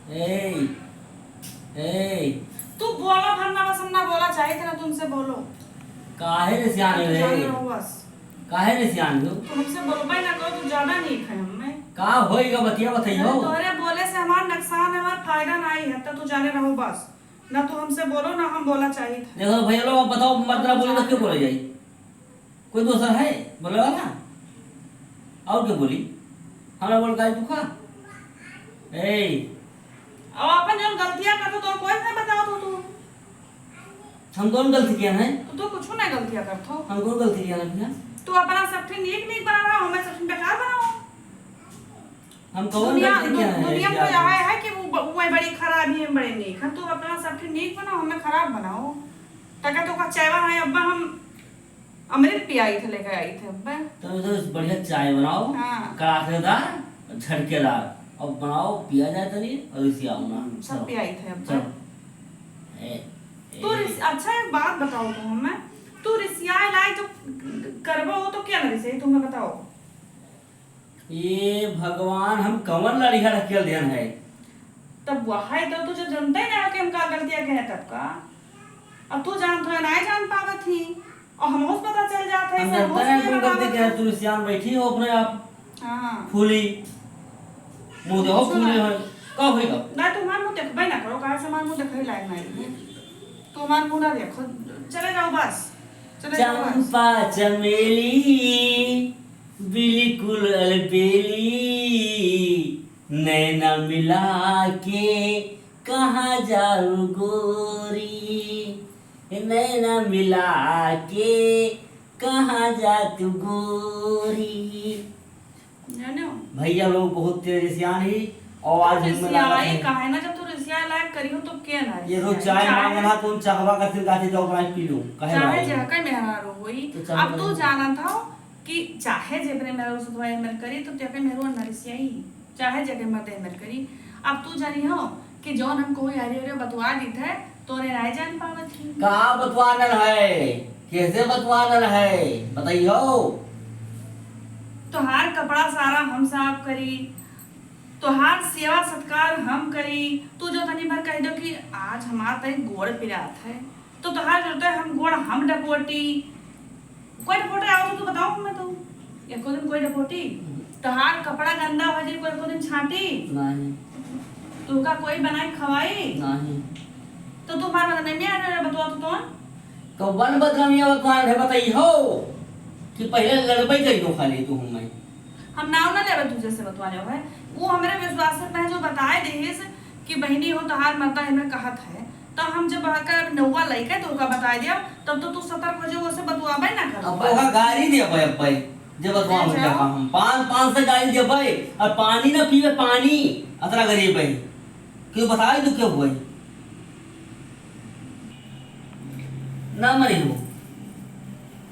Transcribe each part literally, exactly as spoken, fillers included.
ए, ए। तू बोला भर ना, बस हम ना बोला चाहित ना तुमसे बोलो। काहे रे सियान तू है? जाने रहो बस। काहे रे सियान हो? तू हमसे बोलबे ना करो, तू ज्यादा नीक है हमें। का होई गा बतिया बताई हो? अरे तोहरे बोले से हमार नुकसान है, हमार फायदा नाहीं है, तो तू जाने रहो बस। ना तू हमसे बोलो, ना हम बोला चाहित है। देखो भैया लोग, अब बताओ, मर्द ना बोले तो के बोले जाई? कोई दूसरा है बोले वाला? और के बोली? हमरा बोल काहे तू खा? ए। अब अपन जौन गलतियाँ करत हो, तो कोई नहीं बताओ तो तू। हम कौन गलती किया है? तो तू कुछ नहीं गलतियाँ करत हो। हम कौन गलती किया है भैया? तू अपना सब ठे नीक नीक बना रहा, हमें सब ठे बेकार बनाओ। हम कौन दुनिया, गलती दु-, किया है दुनिया में ऐसी कोई आदमी? आया है कि वो ब-, वो बड़ी खराब ही है, बड़े नीक है। तू अपना सब ठे नीक बनाओ, हमें खराब बनाओ। ताकि तो का चाय बनाए, अब्बा हम अमृत पियाई थे, लेके आई थे अब्बा। तो, तो बढ़िया चाय बनाओ, हाँ। कड़ाकेदार, झटकेदार, और बनाओ, पिया जाए तनी, और इसी आओ ना। हम्म, सब चलो। पियाई थे अब्बा। चलो। ए, ए। तू रिस-, अच्छा, एक बात बताओ तू हमें, तू रिसियाए लायक जो करबो हो तो क्या ना रिसियाई, तू हमें बताओ। ए भगवान, हम कवन लड़िया ढकेल देन है? तब वह है तो तू जो जनते ना हो कि हम का गलतियाँ कहे तब का। अब तू जानत हो, नाहीं जान पावत ही। और हमहू से पता चल जात है, हम से जानते हमहू से हैं, नहीं कोई गलती बतावत क्या है, है। तू सियान बैठी हो अपने आप। हाँ। फूली। मुँह देखो, कुछ फूले ना। हो। का होई बा? ना, तू हमार मुँह देखबे ना करो, काहे से हमार मुँह देखे लायक नहीं है। तू हमार मुँह ना देखो, चले जाओ बस, चले जाओ बस। चंपा चमेली, बिल्कुल अलबेली, नैना मिला के कहाँ जाऊ गोरी, नैना मिला के कहाँ जा तू गोरी। जाने हो? भैया लोग बहुत तेज सियान ही, और आज तू हमें लागत रिसियाई है। काहे ना, जब तू रिसियाई लायक करी हो तो के ना ये रोज रिसियाई? चाय चाहे मांगना, तुम चाहवा का सिर गाछी जाओ, बनाए पी लो, कहे चाहे वाला। जहका मेहरारू होई। तो चाहे अब तू बना। जानत हो कि चाहे जे अपने मेहरारू से दुआ एमर करी, तो तेके मेहरारू ना रिसियाई, चाहे जेके मर्दे एमर करी। अब तू जानी हो कि जौन हम कोई हरी हरी बतवा दीत है, तोरे नाय जान पावत ही। का बतवानल है? कैसे बतवानल है? बताइयो। तोहार कपड़ा सारा हम साफ करी, तोहार सेवा सत्कार हम करी। तू जो तनी भर कह दो कि आज हमार तनी गोड़ पिरात है, तो तोहार जरूरत है हम गोड़ हम डपोटी। कोई डपोटे आओ तो तू बताओ हमें तो। एको दिन कोई डपोटी? तोहार कपड़ा गंदा हो जाई, कोई एको दिन छाटी? नहीं। तू का कोई बनाए खवाई? नहीं। तो तू हमार बदनामी आ रहा है, बतवा तो तोन। कौन बदनामी आवत मान है, बताई हो कि पहले लड़बई करी हो खाली तू हमें। हम नाव ना लेबे तुझे से बतवाने हो है। वो हमरे विश्वास में है जो बताए देहिस कि बहिनी हो तोहार मर्दा एमे कहत है, तो हम जब आकर नौवा लइके तो ओका बताए दिया, तब तो तू सतर्क हो जाओ, ओसे बतवाबे ना करो। अब ओका गारी दिया भाई, अब भाई, जब बतवा हो अच्छा। जाता हम। पान, पान से गारी दिया भाई, और पानी ना पीवे, पानी, अतरा गरीब है। क्यों बताए तू क्यों हुआ है? ना मरी हो।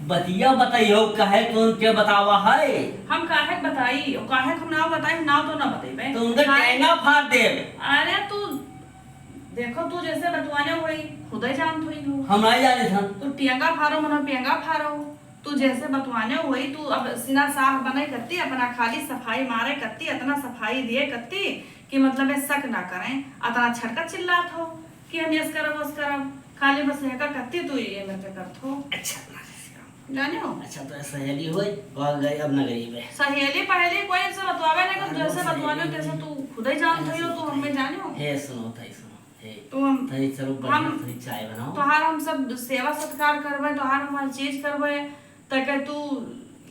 बतिया बताइयो, काहे कौन के बतावा है? हम काहे के बताई? और काहे के हम नाव बताई? हम नाव तो ना बतइबे। तो उनका काहे? टेंगा फाड़ देब। अरे तू, देखो, तू जैसे बतवाने होई, खुदे जानत होई हो। हम नहीं जाने था। तू टेंगा फाड़ो, मनो पेंगा फाड़ो। तू जैसे बतवाने होई, तू अब सीना साफ बने करती, अपना खाली सफाई मारे करती, इतना सफाई दिए करती कि मतलब ये शक ना करें, इतना छटका चिल्लात हो। कि हम यस करब, वस करब, खाली बस यहका कत्ती तू ये मेरे के करत हो। अच्छा, ना जैसे काम। जाने हो? अच्छा, तो सहेली होई, और गरीब, अब ना गरीब है। सहेली पहेली कोई से बतवावे ना, कि अरे, जैसे सहेली बतवाने हो, तैसे नहीं। तू खुद ही जानत अरे, हो, तू सहेली। हमें जाने हो? हे, सुनो, ताई, सुनो, हे, तू हम, ताई, चलो, बढ़िया, हम, थोड़ी चाय बनाओ। तोहार हम सब सेवा सत्कार करबे, तोहार हम हर चीज करबे, ताकि तू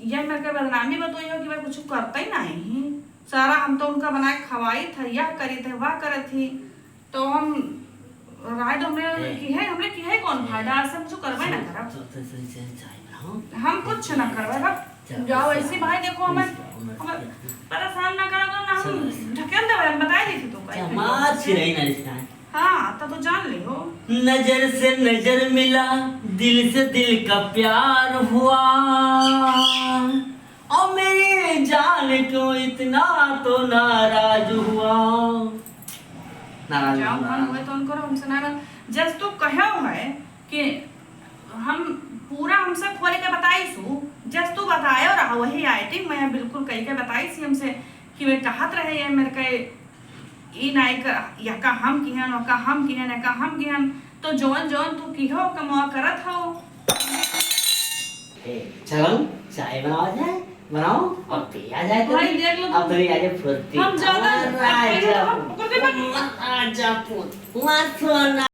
ये मेरे के बदनामी बतोई हो कि भाई कुछ करता ही नहीं। सारा हम तो उनका बनाए खवाई था, यह करी थे, वह करे थी। तो हम राय तो हमरे ए। की है, हमरे की है कौन ए। फायदा? आज से हम कुछ करबे ना करब। तो, तो, तो, तो चाय बनाओ। हम कुछ ना करबे, बस चल, जाओ चल। ऐसी भाई, देखो हमें, चल, चल। हमें परेशान ना करो, ना हम चल, चल। ढकेल देबे, हम बताए दी थी तो चल, कहीं माँ अच्छी रही ना इसका। हाँ, तो, तो जान ले हो। नजर से नजर मिला, दिल से दिल का प्यार हुआ। और मेरी जान क्यों इतना तो नाराज हुआ? नाराज जाओ, हुआ। मन हुए तो उनको हमसे नाराज। जस तू कहो है कि हम पूरा हमसे खोल के बताई सु, जस तू बतायो रहा वही आइटिंग मैं बिल्कुल कह के बताई सी हमसे कि वे कहत रहे ये मेरे के ई नाई का, या का हम किहन, या का हम किहन, या का हम किहन, तो जौन जौन तू किहो कमवा करत हो। ए, चलो, चाय बनावा जाए, बनाओ और पिया जाए तो भाई, भी। देख लो तुम। अपनी आज फुर्ती। हम ज्यादा और राजा हम फुर्ती। ओकर के बाद राजा फुर्ती। मत सोना।